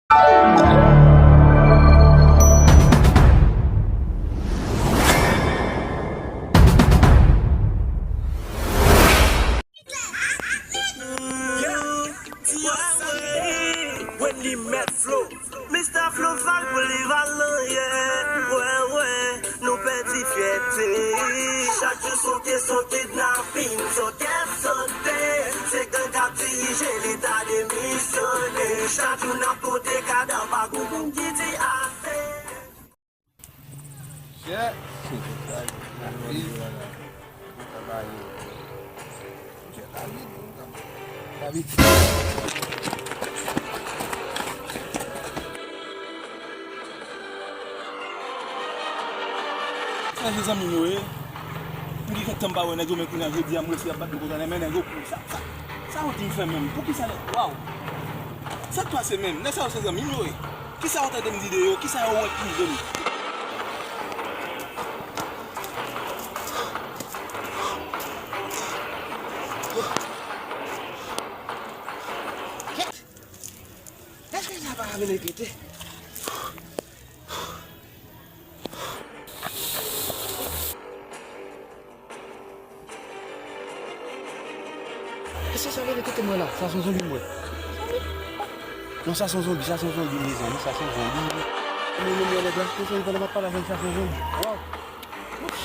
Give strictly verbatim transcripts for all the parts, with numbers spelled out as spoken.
Wendy Mèt Flo. Mista Flo fak polivalan, yeah. Wè, wè, nou pèdi fyète. Chak jou sote, sote, kidnapin, sote, sote. Se gang k ap dirije, leta demisyone. Chak jou n ap pote kadav pa gon moun ki di ase. Chè. Lavi. Travay. Chè, lavi tou, lavi. Sa se zanmi m yo ye. M gen kèk tan m pa wè nèg yo, men kounye a jodi a m resi ap bat m kontan men nèg yo. Sa, sa, sa yo di m fè menm? Poukisa nèg, waw. Sa k pase menm? Nèg sa yo se zanmi m yo ye. Kisa w tande m di de yo? Kisa yo wè ki de m? Kèt! Èske sa pa ka vin repete? Èske sa vle kite mwen la? Sa se yon zonbi m wè. Non, sa se yon zonbi, sa se yon zonbi, mezanmi, sa se yon zonbi. Mwen menm wè nèg la, mezanmi, pandan m ap pale avè l, sa se yon zonbi. Waw!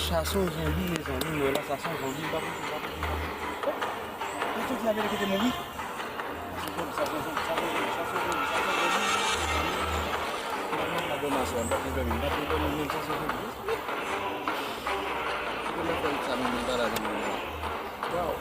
Sa se yon zonbi, mezanmi, m wè la, sa se yon zonbi, m pa konn, m pa konn. Mwen tout la vle kite mouri. Sa se yon zonbi, sa se yon zonbi, sa se yon zonbi, sa se yon zonbi, sa se yon zonbi. M pa konn, m pa konn, m pa konn, m pa konn, m pa konn, m pa konn, m pa konn, m pa konn, m pa konn. Kòman fè sa menm li pa la nan moman an? Waw.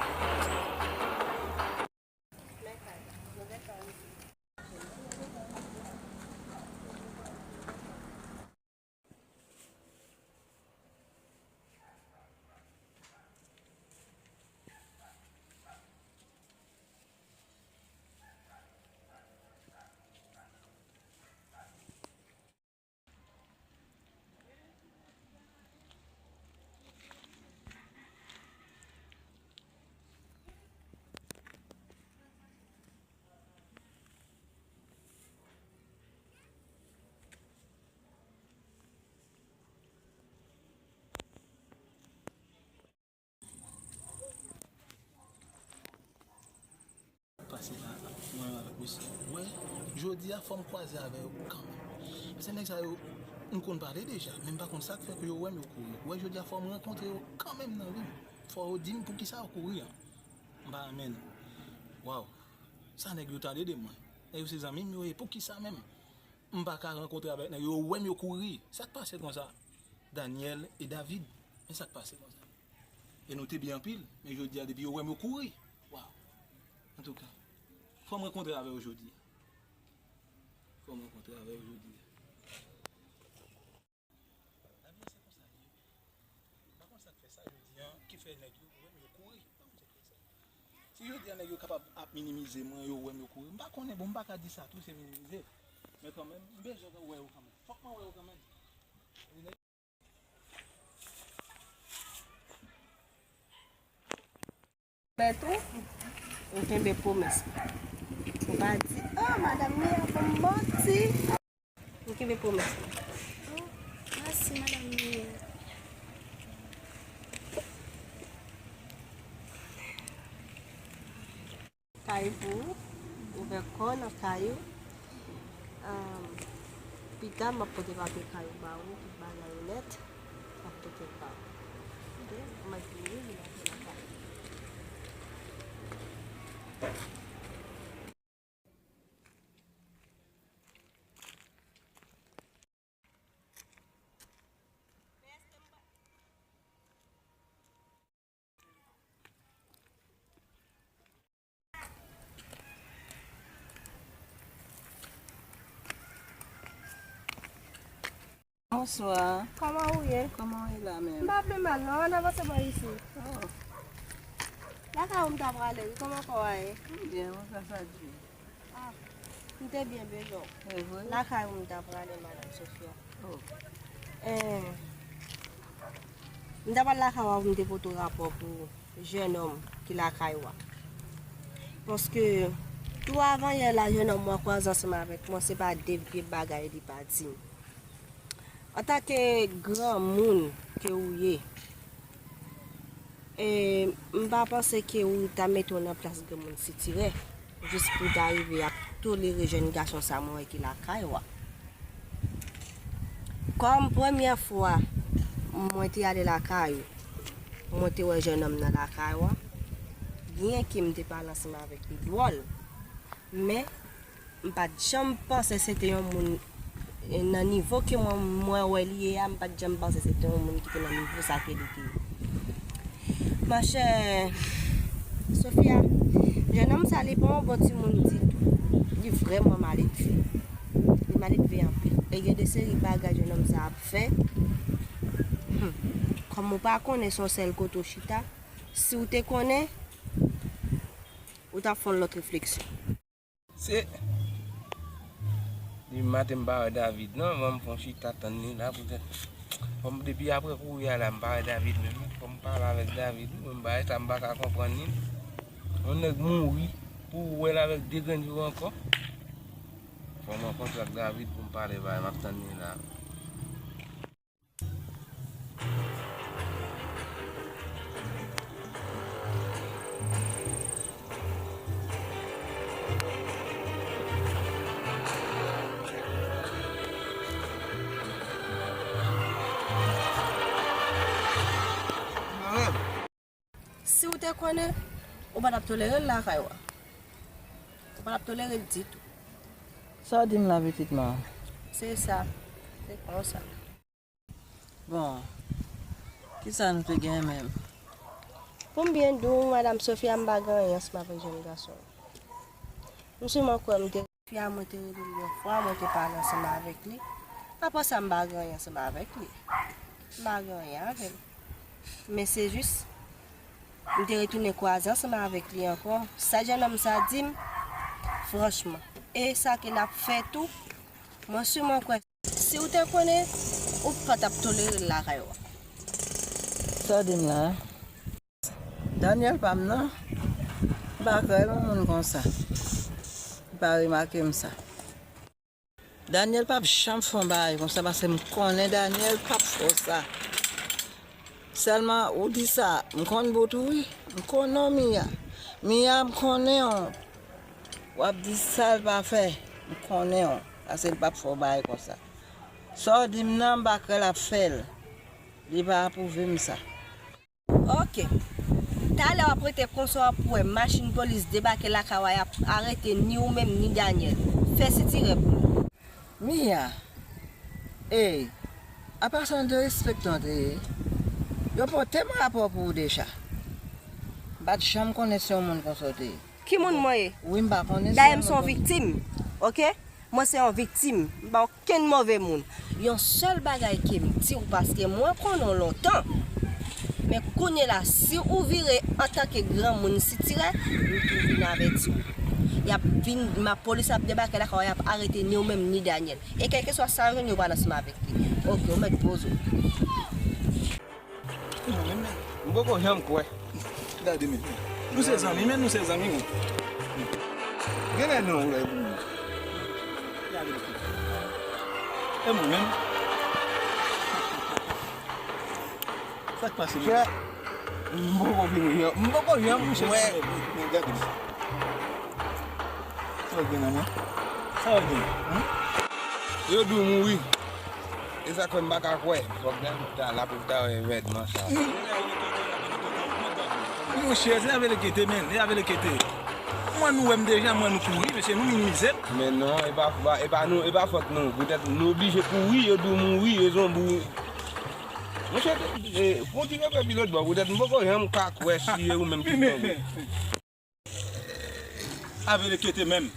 Pase la, mwen avèk mesye. Wè, jodi a fò m kwaze avè yo kanmenm. Paske nèg sa yo, m konn pale deja, men m pa konn sa k fè ke yo wè m yo kouri. Wè, jodi a fò m rankontre yo kanmenm nan vi m. Fò yo di m poukisa yo kouri an. M pa renmen non. Waw. Sa nèg yo tande de mwen. Nèg yo se zanmi m yo ye. Poukisa menm? M pa ka rankontre avèk nèg yo, yo wè m yo kouri. Sa k pase konsa? Daniel e David. Men sa k pase konsa? E nou te byen anpil, men jodi a depi yo wè m yo kouri. Waw. Antouka, fò m rankontre avè yo jodi a. Fò m rankontre avè yo jodi a. Lavi a se konsa li ye. M pa konn sa k fè sa jodi a, ki fè nèg yo wè m yo kouri. M pa konn sa k fè sa. Si jodi a nèg yo kapab ap minimize mwen, yo wè m yo kouri, m pa konnen, bon, m pa ka di sa tou, se minimize. Men kanmenm, m bezwen wè yo kanmenm. Fòk mwen wè yo kanmenm. Bèt ou, ou kenbe pwomès ou. Ou pa di, "Oh, madanm Mia ban m manti." Ou kenbe pwomès ou. Oh, mèsi, madanm Mia. Kay pou ou, ouvè kò w nan kay ou. Ahn, pita, m ap pote papye kay ou ba ou, tout bagay ou nèt, m ap pote l ba ou. Oke? M ap vini, vin achte nan kay ou. Bonswa. Kòman ou ye? Kòman w ye la menm? M pa pi mal non, ann avanse bò isi. Oh. Lakay ou m ta prale wi, kòman kò a ye? M byen, konsa sa di. Ah, m te byen bezwen w. Se vre? Lakay ou m ta prale, madanm Sofia. Oh. Eh, m ta pral lakay ou a pou m te pote w rapò pou jennonm ki lakay ou a. Paske Jou avan yè la, jennonm mwen kwaze ansanm avèk mwen, se pa de vye bagay li pa di m. Antanke granmoun ke ou ye, e, m pa panse ke ou ta mete w nan plas granmoun sitirè, jis pou w ta rive ap tolere jèn gason sa mwen wè ki lakay ou a. Kòm premyè fwa mwen te ale lakay ou, mwen te wè jennonm nan lakay ou a, byenke m te pale ansanm avèk li dwòl, men m pa t janm panse se te yon moun, e, nan nivo ke mwen, mwen wè li ye a, m pa t janm panse se te yon moun ki te nan nivo sa ke li te ye. Monchè, Sofia, jennonm sa li pa yon bon timoun ditou. Li vrèman maledve. Li maledve anpil. E gen de seri bagay jennonm sa ap fè. Hmm. Kòm ou pa konnen se yon sèl kote w chita, si w te konnen, ou t ap fè yon lòt refleksyon. Se depi maten m pa wè David non, ban m fè yon chita tann li la poutèt. Fò m depi apre kouri a la m pa wè David menm. Fò m pale avèk David wi, mwen bagay sa m pa ka konprann li. Yon nèg mouri pou ou wè l avèk de grenn jou ankò. Fò m rankontre ak David pou m pale bagay, m ap tann li la. Si w te konnen, ou pa t ap tolere l lakay ou a. Ou pa t ap tolere l ditou. Sa w di m la pitit mwen? Se sa. Se konsa. Bon, kisa nou te gen menm? Pou m byen di w, madanm Sofia, m pa gen anyen ansanm avèk jèn gason an. M sèlman kwè m te Fi a mwen te rele l yon fwa, mwen te pale ansanm avèk li. Apre sa, m pa gen anyen ansanm avèk li. M pa gen anyen avè l. Men se jis, m te retounen kwaze ansanm avèk li ankò. Sa jennonm sa di m, franchman, e sa ke l ap fè tou, mwen sèlman kwè, si w te konnen, ou pa t ap tolere l lakay ou a. Sa w di m la a? Daniel pa m nan, m pa kwè yon moun konsa. Li pa remake m sa. Daniel p ap janm fè yon bagay konsa, paske m konnen Daniel p ap fè w sa. Sèlman, ou di sa, m konn bout ou wi. M konnen w, Mia. Mia, m konnen w. W ap di sa l pa fè. M konnen w. Paske l p ap fè w bagay konsa. Sa w di m nan, m pa kwè l ap fè l. Li pa apwouve m sa. Ok. Talè w ap rete konsa, w ap wè machin polis debake lakay ou a, y ap arete ni ou menm ni Daniel. Fè sitirè pou nou. Mia, ey, apa se yon derespektan w te ye? Yo pote m rapò pou ou deja. M pa t janm konnen se yon moun konsa w te ye. Ki moun mwen ye? Wi, m pa konnen se yon moun konsa. Dayè m se yon viktim, ok? Mwen se yon viktim, m pa okenn move moun. Yon sèl bagay ke m di w, paske mwen konnen w lontan. Men kounye la, si ou vire antanke granmoun sitirè, m tou vin avèti w. Y ap vin, ma polis ap debake lakay ou, y ap arete ni ou menm ni Daniel. E kèlkeswa sa yo jwenn, yo pral ansanm avèk li. Ok, ou mèt poze w. M poko janm kwè. Gade men. Nou se zanmi, men nou se zanmi, men. Genlè nou wè pou mwen. Gade men. E mwen menm. Sa k pase, men? Frè, m poko vini, m poko janm kwè. Men gade men. Sa w gen nan men? Sa w gen? Yo di w mouri. E sa k fè m pa ka kwè. Fòk David ta la pou l ta wè evènman sa. Monchè, se avèk lekete, men, se avèk lekete. Mwen nou wè m deja, mwen nou kouri, mesye, nou minimize m. Men non, e pa, e pa nou, e pa fòt nou. Poutèt nou oblije kouri, yo di w mouri, e zonbi w. Monchè, e, fè yon ti kanpe pi lòt bò, poutèt m poko janm ka kwè si e ou menm ki tonbe. Avèk lekete menm.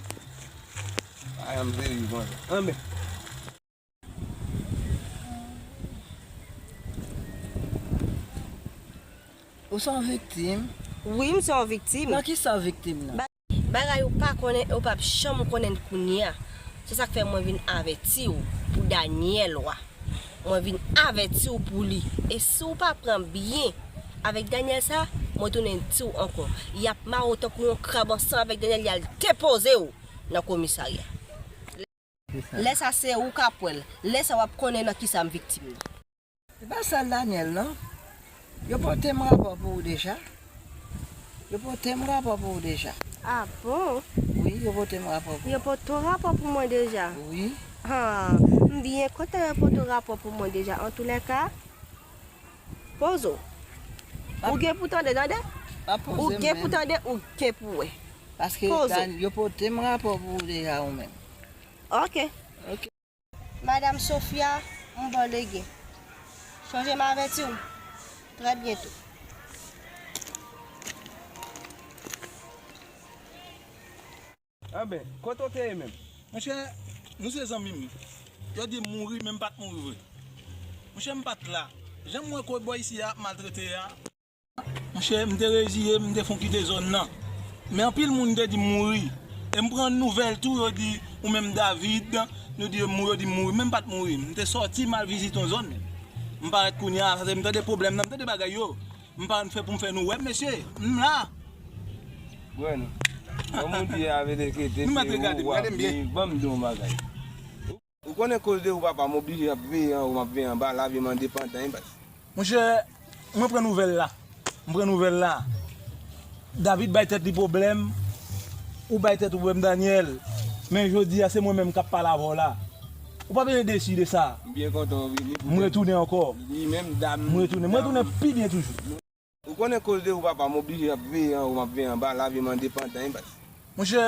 Ay, m sezi konsa. Anben. Ou se yon viktim? Wi, m se yon viktim. Nan kisa w viktim nan? Ba-, bagay ou pa konnen, ou p ap janm konnen kounye a. Se sa k fè mwen vin avèti w pou Daniel ou a. Mwen vin avèti w pou li. E si w pa pran byen avèk Daniel sa, mwen tounen di w ankò, y ap mare w tankou yon krab ansanm avèk Daniel, y al depoze w nan komisarya. Lè sa se ou k ap wè l. Lè sa w ap konnen nan kisa m viktim nan. Se pa sèl Daniel, non. Yo pote m rapò pou ou deja. Yo pote m rapò pou ou deja. Ah bon? Wi, yo pote m rapò pou ou. Yo pote w rapò pou mwen deja? Wi. Ah, m byen kontan yo pote w rapò pou mwen deja. Antoulèka, poze w. Ou gen pou tande, tande? Ou gen pou tande, ou gen pou wè. Paske yo pote m rapò pou ou deja, ou menm. Ok. Ok. Madam Sofia, m ba w lege. Sonje m avèti w. Trè byento. Anben, kote w te ye menm? Monchè, nou se zanmi m. Yo di m mouri, men m pa t mouri vre. Monchè, m pa t la. Jan m wè kote bò isi a ap maltrete a, monchè, m te reziye m, m te fon kite zòn nan. Men anpil moun te di m mouri. E m pran nouvèl tou, yo di ou menm David, nou di yo mouri, yo di m mouri. Men m pa t mouri. M te sòti, m al vizite yon zòn. M parèt kounye a, sa se m tande pwoblèm nan, m tande bagay yo. M pa konn fè pou m fè nou wè, mesye. M la. Bwè non. Kòm ou di a, vele kete, nou mèt regade m, gade m byen. Ban m di w yon bagay. Ou konnen koz de ou papa, m oblije ap veye anwo, m ap veye anba, lavi m endepandan, wi baz. Monchè, mwen pran nouvèl la. M pran nouvèl la. David bay tèt li pwoblèm, ou bay tèt ou pwoblèm, Daniel. Men jodi a, se mwen menm k ap pale avè w la. Ou pa bezwen desi de sa. M byen kontan w vini pou tèt. M retounen ankò. Li menm dam. M retounen. M retounen pi byen toujou. Ou konnen koz de ou papa, m oblije ap veye anwo, m ap veye anba, lavi m endepandan, wi baz. Monchè,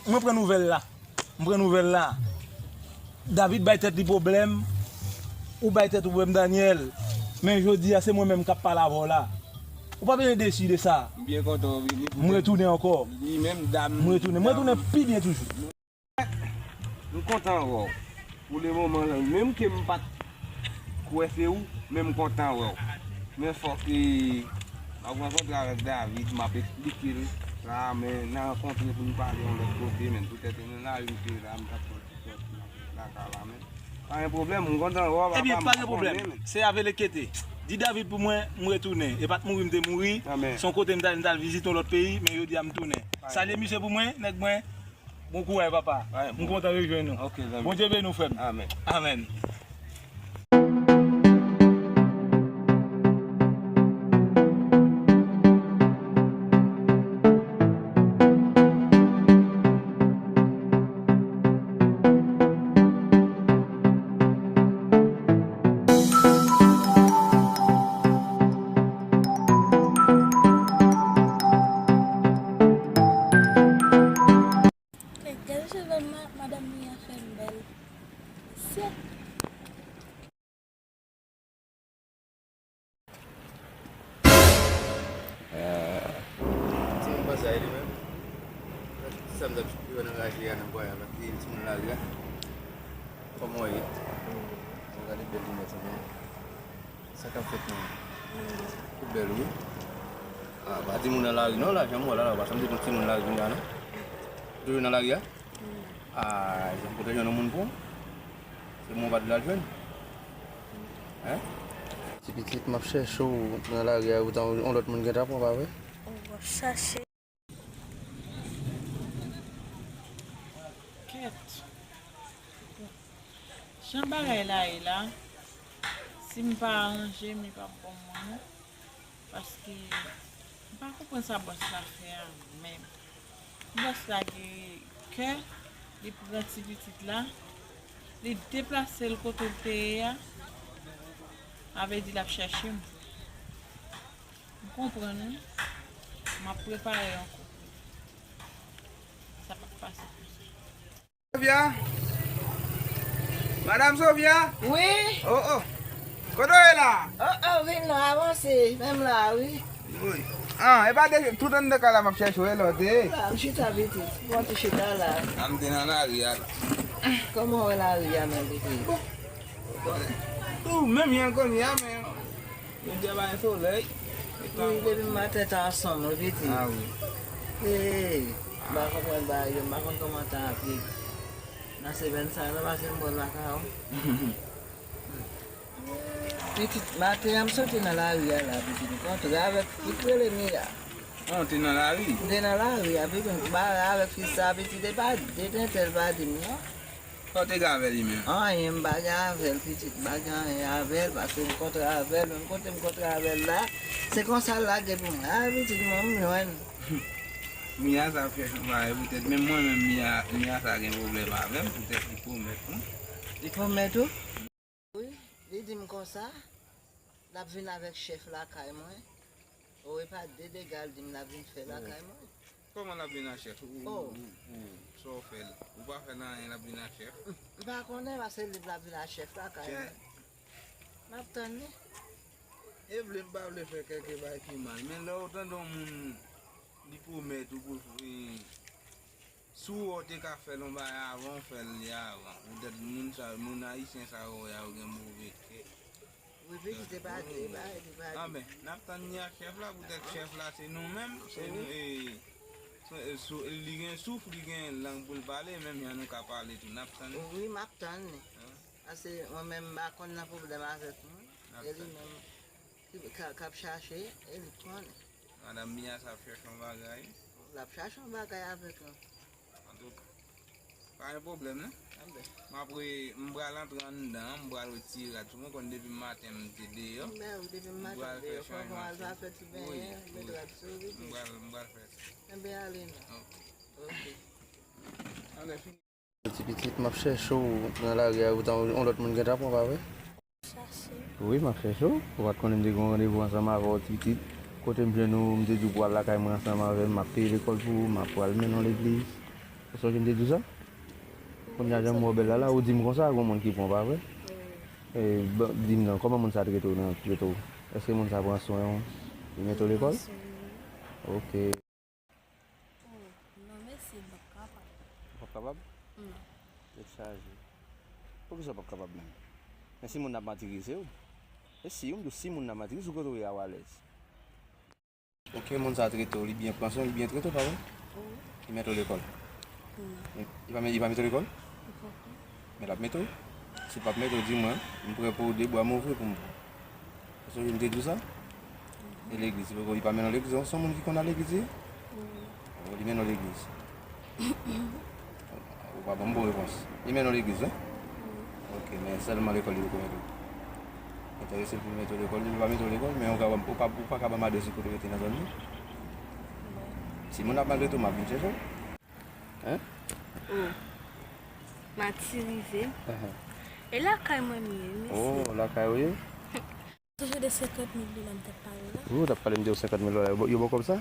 mwen pran nouvèl la. M pran nouvèl la. David bay tèt li pwoblèm, ou bay tèt ou pwoblèm, Daniel. Men jodi a, se mwen menm k ap pale avè w la. Ou pa bezwen desi de sa. M byen kontan w vini pou tèt. M retounen ankò. Li menm dam. M retounen. M retounen pi byen toujou. M kontan wè w. Pou le moman, menm ke m pa t kwè se ou, men m kontan wè w. Men fòk, e, m ap rankontre avèk David, m ap eksplike l sa, men n a rankontre pou n pale yon lòt kote, men poutèt nan lari m te la, m t ap fè yon ti sòti lakay la, men pa gen pwoblèm, m kontan wè w, papa, m pa konnen, men. Ebyen, pa gen pwoblèm. Se avè lekete. Di David pou mwen, m retounen. E pa t mouri m te mouri. Amèn. Se yon kote m t al, m t al vizite yon lòt peyi, men jodi a m tounen. Salye misye pou mwen, nèg mwen. Bon kouraj, papa. M kontan rejwenn nou. Ok, zanmi. Bondye beni w, frè m. Amèn. Amèn. Gade cheve ma-, madanm li an fè m bèl. Mesye. Ti moun panse a li menm. Sa m t ap jwe nan raje a nan bwa a, paske ti moun lari a. Kòman w ye? Mwen gade bèl linèt ou menm. Sa k ap fèt menm? Ou bèl wi. A, pa di moun nan lari non, la, jan m wè la, la, ou pa sanble yon ti moun lari kounye a non. Ou toujou nan lari a? A, jan m kontan jwenn yon moun pou ou. Se mwen ou pa t vle al jwenn. Hein? Ti pitit, m ap chèche w nan lari a, poutan yon lòt moun gentan pran w, pa vre? Ou ap chache. Kèt. Bon. Jan bagay la ye la, si m pa aranje m, li p ap bon mwen non. Paske m pa konprann sa bòs la fè a menm. Bòs la gen kè, li pran ti pitit la, li deplase l kote l te ye a, sa vle di l ap chèche m. M konprann wi. M ap prepare yon kou. Sa p ap pase konsa. Sofia? Madam Sofia? Wi. Oh, oh. Kote w ye la? Oh, oh, vin non, avanse. Menm la, wi. Wi. Ah, e pa de, tout anndan kay la m ap chèche w, e lè w te ye? La, m chita pitit. Bon, ti chita la. A, m te nan lari a la. Kòman w wè lari a menm, pitit? Bon. Ou menm jan kounye a, men. Jodi a pa gen solèy. Wi, depi maten tan ansanm, wi, pitit. A wi. Ee, m pa konprann bagay yo, m pa konn kòman tan ap ye. Nan semèn sa a, nan pase m bò lakay ou. Pitit, maten an m soti nan lari a la, pitit, m kontre avèk fi k rele Mia. An, w te nan lari? M te nan lari a, pitit, m bare avèk fi sa, pitit, e pa de tenten l pa di m, non. Sa w te gen avè li menm? Anyen, m pa gen avè l, pitit, m pa gen anyen avè l, paske m kontre avè l, menm kote m kontre avè l la, se konsa l lage pou mwen. A, pitit, mwen, m jwenn. Mia sa fè chanpay, poutèt menm mwen menm, Mia, Mia sa gen pwoblèm avè m, poutèt li pwomèt mwen. Li pwomèt ou? Wi, li di m konsa, l ap vin avèk chèf lakay mwen. O, e pa de dega l di m l ap vin fè lakay mwen. Kòman l ap vin ak chèf? Ou, ou, ou, ou, sa w fè l? Ou pa fè l anyen, l ap vin ak chèf? M pa konnen, paske li di l ap vin ak chèf lakay mwen. M ap tann li. E vle m pa vle fè kèlke bagay ki mal, men lè w tande yon moun, li pwomèt ou pou, e, si w wè w te ka fè l yon bagay avan, w fè l li avan. Poutèt moun sa, moun ayisyen sa yo wè a, yo gen move kè. Wi, pitit, e pa de, e pa, e pa de. Anben, n ap tann li ak chèf la, poutèt chèf la se nou menm, se nou, e, se, e, sou, li gen souf, li gen lang pou l pale, menm jan nou ka pale tou, n ap tann li. Wi, m ap tann li. Paske mwen menm, m pa konn nan pwoblèm avèk moun. E li menm ki, k, k ap chache, e li konnen. Madanm Mia sa ap chache yon bagay. L ap chache yon bagay avèk nou. Antouka, pa gen pwoblèm, non. Anben. M ap re-, m pral antre anndan, m pral retire rad sou mwen, konn depi maten m te deyò. Anben, wi, depi maten m deyò, fò m al pa fè ti benyen, met rad sou ou, wi. M pral, m pral fè sa. Anben, ale non. Ok. Ok. Anlè fini. Ti pitit, m ap chèche w nan lari a, ou tankou yon lòt moun gentan pran w, pa vre? Chache. Wi, m ap chèche w. Ou pa t konnen m te gen yon randevou ansanm avè w, ti pitit. Kote m jwenn ou, m te di w pou w al lakay mwen ansanm avè m, m ap peye lekòl pou ou, m ap pral mennen w legliz. Ou sonje m te di w sa? Kounye a, jan m wè w bèl la, la, ou di m konsa, gen yon moun ki pran w, pa vre? E, di m non, kòman moun sa t rete w nan, rete w? Èske moun sa pran swen w? Li mete w lekòl? Ok. Oh, non, mèsi, m p ap kapab. Ou p ap kapab? Non. Tèt chaje. Poukisa w p ap kapab menm? Men si moun nan ap matirize w. E si, m di w, si moun nan ap matirize w, kote w ye a, w alèz. Ok, moun sa a trete w, li byen pran swen, li byen trete w, pa vre? Wi. Li mete w lekòl? Non. Li, li pa, li pa mete w lekòl? Li poko. Men l ap mete w. Si l p ap mete w, di mwen, m prè pou w, de bra m ouvri pou m pran w. Ou sonje m te di w sa? E legliz, li poko, li pa mennen w legliz, se yon moun ki konn al legliz, li? Wi. O, li mennen w legliz. Ou pa ban m bon repons. Li mennen w legliz, wi? Wi. Ok, men sèlman lekòl li poko mete w. Enterese l pou l mete w lekòl, li pa mete w lekòl, men ou ka, ou pa, ou pa ka ban m adrès li kote w rete nan zòn nan? Non. Si moun ap maltrete w, m ap vin chèche w. Hein? Oh. Matirize. Ahan. E lakay mwen m ye, mesye. Oh, lakay ou ye? Sonje de senkant mil dola m t ap pale la. Wi, ou t ap pale m de senkant mil dola. Yo ba, yo ba w kòb sa?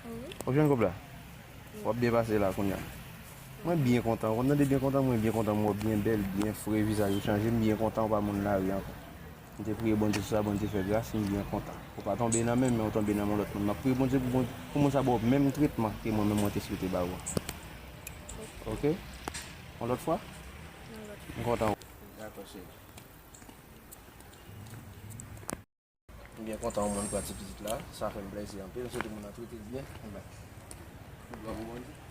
Wi. W ap jwenn kòb la? Wi. W ap byen pase la kounye a. Mwen byen kontan. Ou konn tande byen kontan, mwen byen kontan. M wè w byen bèl, byen fre, vizaj ou chanje. M byen kontan, ou pa moun lari ankò. M te priye Bondye sou sa, Bondye fè gras, m byen kontan. Ou pa tonbe nan men m, men ou tonbe nan men yon lòt moun. M ap priye Bondye pou, Bondye, pou moun sa ba w menm tretman ke mwen menm mwen te swete ba ou a. Ok? Yon lòt fwa? Yon lòt fwa. M kontan. Dakò, cheri. M byen kontan w moun pran ti pitit la. Sa fè m plezi anpil. M swete moun nan trete l byen. Anben. Glwa pou Bondye.